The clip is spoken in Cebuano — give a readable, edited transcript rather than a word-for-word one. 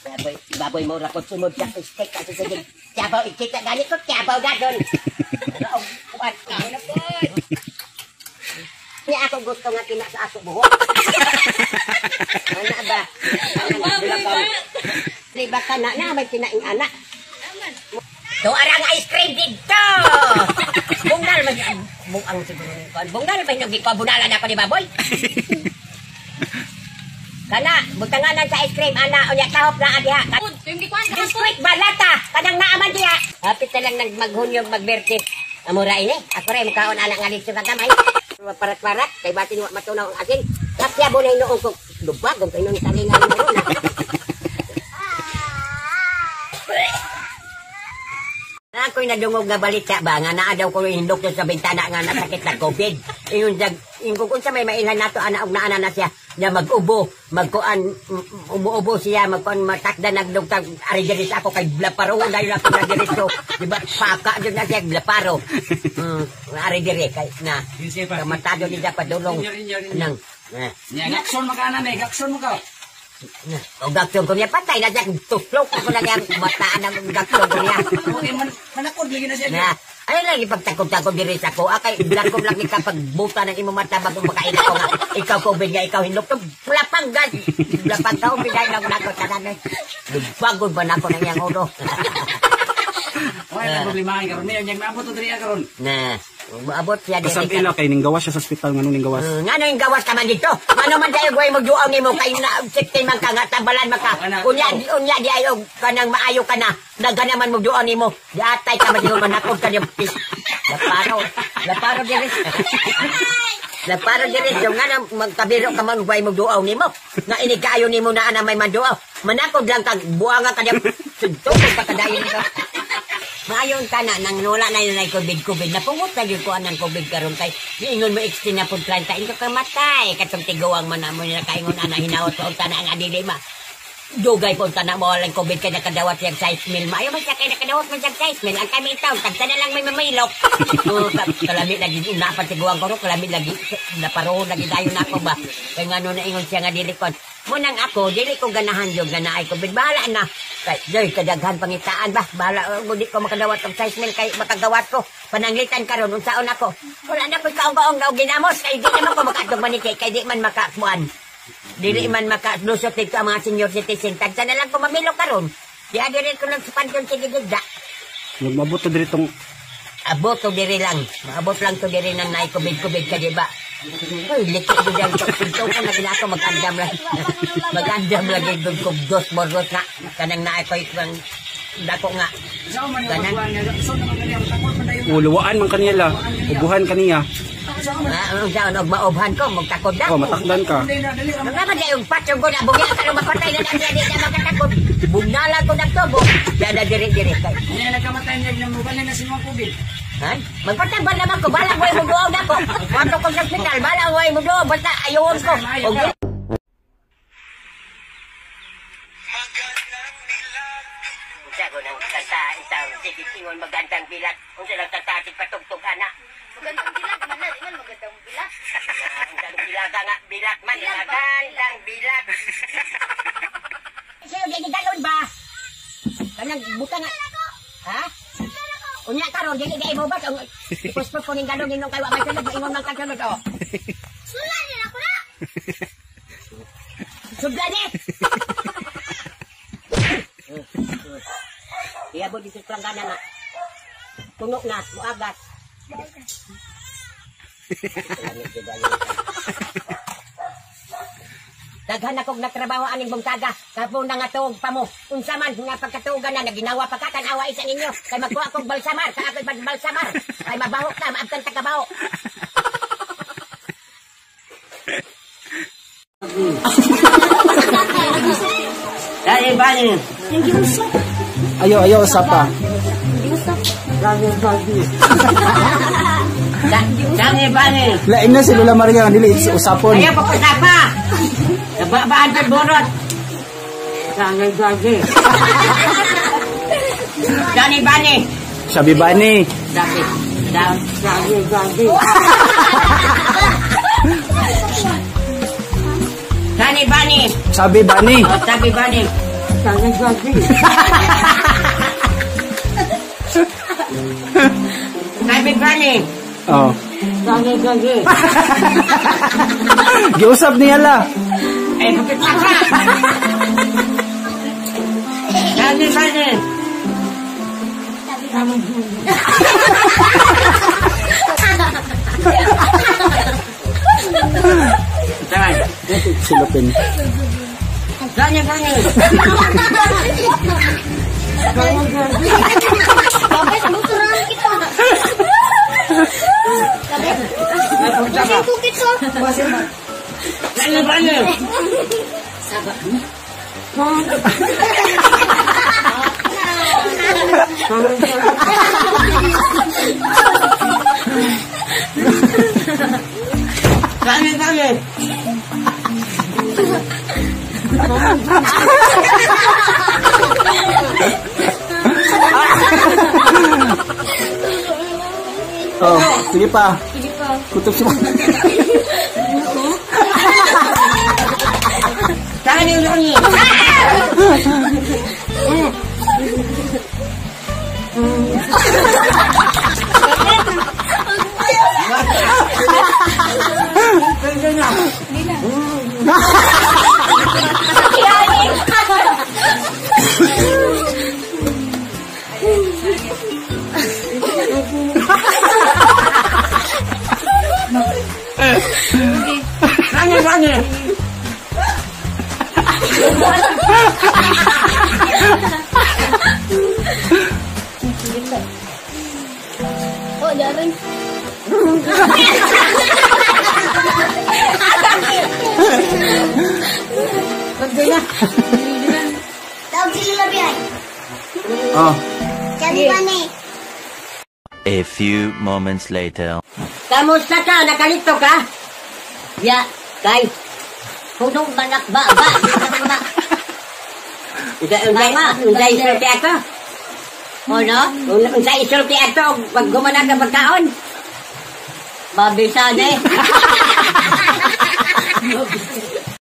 Baboy, baboy mo rakot sumod sa steak kasi sa Tiyabaw, ikita gani ko, tiyabaw gadon. Ano, kuan. Ano po? Niya ako gusto nga kina sa aso buhok. Ano ba? Baboy ba? Di ba ka na na may kinaing anak? Aman. To arang ice cream dito. Bungal man buang siguro ni kuan. Bungal man yung gikabunalan ako ni baboy. Kana, butanganan sa ice cream ana unya tahop na diha. Pud, yung gikuan ka po. Biskuit ba lata? Kanang naaman diha. Hapit na lang nag maghunyog magberte. Amura ini, ako rin mukaon anak nga dito kagamay. Parat-parat, kay batin wa matunaw ang asin. Kasya bunay noong ko lubag kung kay nung talingan mo na. Ako'y nadungog nga balita ba nga naa daw ko yung doktor sa bintana nga nasakit na COVID. Ingon jag ingon kung unsa may mailhan nato ana og naana na siya na mag-ubo, magkuan umuubo siya, magkuan matakda nagdugtag ari diri sa ako kay blaparo dahil ako na diretso. Di ba paka jud na siya blaparo. Ari diri kay na. Kamatado ni dapat dulong nang eh. Nya gakson maka na gakson mo ka. O gaksyon ko niya patay na siya tuslok ko na niya mataan ang gaksyon ko niya. Okay man manakod lagi na siya. Na, ay lagi pagtakog-takog diri sa ko. Akay blakom lang ni kapag buta ng imong mata bago makain ako nga. Ikaw COVID nga ikaw hinlok to. Plapang gas. Plapang ka bigay lang nako tanan. Lubagod ba nako nang iyang ulo. Wala na problema karon niya nya maabot to diri karon. Na, maabot siya diri. Kasab ila kay ning gawas siya sa ospital nganong ning gawas. Ngano yung gawas ka man dito? Ngano man tayo guay magduaw nimo kay na safety man ka nga tambalan man ka. Unya unya di ay og kanang maayo ka na. Daghan naman mo duaw nimo. Diatay ka man dito manakog ka niyang pis. Laparo, laparo diri. Laparo diri so ngano magkabiro ka man guay magduaw nimo. Nga ini kaayo nimo na ana may manduaw. Manakog lang kag buanga ka niyang sudtokog pa kadayon nito. Maayon ka na, nang wala na yun ay COVID-COVID. Napungot na yun ko anang COVID karon kay niingon mo 16 na po 30. Ingo ka matay. Katong tiguang man na mo nila kaingon ana hinawat pa unta na ang adili ma. Dugay po unta na mo walang COVID kay nakadawat siyang size mil. Maayo man siya kay nakadawat man siyang size mil. Ang kami taon, tagsa na lang may mamilok. Kalami lagi, una pa tiguang ko ro, kalami lagi, naparoon lagi dayon ako ba. Kay ngano na ingon siya nga dili kon. Munang ako, dili ko ganahan yung ganaay COVID. Bahala na. Kay, doy, kadaghan pangitaan ba? Bahala, di ko makadawat og size mil kay makagawat ko. Pananglitan karon unsaon ako. Wala na ko'y kaong-kaong na og ginamos. Kay di naman ko makaadtog maniki, kay di man makakuan. Dili man makalusot dito ang mga senior citizen. Tagsa na lang ko mamilo karon. Di adiri ko lang sa panton sige gigda. Nagmabot to diri tong abot to diri lang. Maabot lang to diri nang naay COVID-COVID ka di ba? Uy, likit ko dyan. Ito ko na ginako, mag-andam lang. Mag-andam lagi doon ko dos borgos nga. Kanang naay ko itong dako nga. Uluwaan man kanila. Ubuhan kaniya. Ang saan, og maobhan ko, magtakod na. Oh, matakdan ka. Nga man yung patyon ko na, bugya ka nung mapatay na siya, di na makatakod. Bugnala ko ng tubo. Diyan na diri-diri. Niya nagkamatay niya, ginamubal na si mga COVID. Ha? Magpatambal naman ko, balang way mo doon ako. Wato ko sa ospital, balang way mo doon, basta ayun ko. Unsa ko nang kanta, isang sigitingon magandang bilat. Unsa lang kanta, patugtog anak. Magandang bilat man na, di man magandang bilat. Magandang bilaga nga, bilat man, magandang bilat. Sa'yo, di galon ba? Kanang buka nga. Ha? Unya karon dili di mo ba? Ipuspos ko ning galon ninong kay wa may sulod, ingon man ka sulod oh. Sula ni ako na. Sudlan ni. Iabot dito sa planggana nga. Tunok na, muagas. Daghan akong nagtrabaho aning bungtaga. Kapon na nga tuog pa mo. Unsa man nga pagkatuogan na naginawa pa ka tan-awa isa ninyo. Kay magkuha akong balsamar, ka ako'y balsamar. Kay mabaho ka, maabtan ta kabaho. Dali bani. Ayo ayo usap pa. Dali bani. Lain na si Lola Maria dili usapon. Ayo pag-usapa. Nababaan sa borot. Dani bani. Dani bani. Sabi bani. Dani. Dani bani. Dani bani. Sabi bani. Oh, sabi bani. Tangay gagi. Sabi ba ni? Oh. Tangay gagi. Giusap niya la. Eh, bakit pa ka? Sabi ba ni? Tangay. Silupin. Gani, gani. Babay, luturan kita. Kasi kukit ko. Gani, gani. Gani, gani. Oh, sige pa. Sige pa. Kutob si Gani, gani. Gani, gani. Oh, jarin. Tawag si Lola Biyay. Oh. Sabi ba ni? A few moments later. Kamusta ka? Nakalito ka? Ya, kay. Punong manak ba ba? Ba. Unsa ma? Unsa isulti ato? Ano? Unsa isulti ato? Pag gumanag ang pagkaon? Mabisa na eh.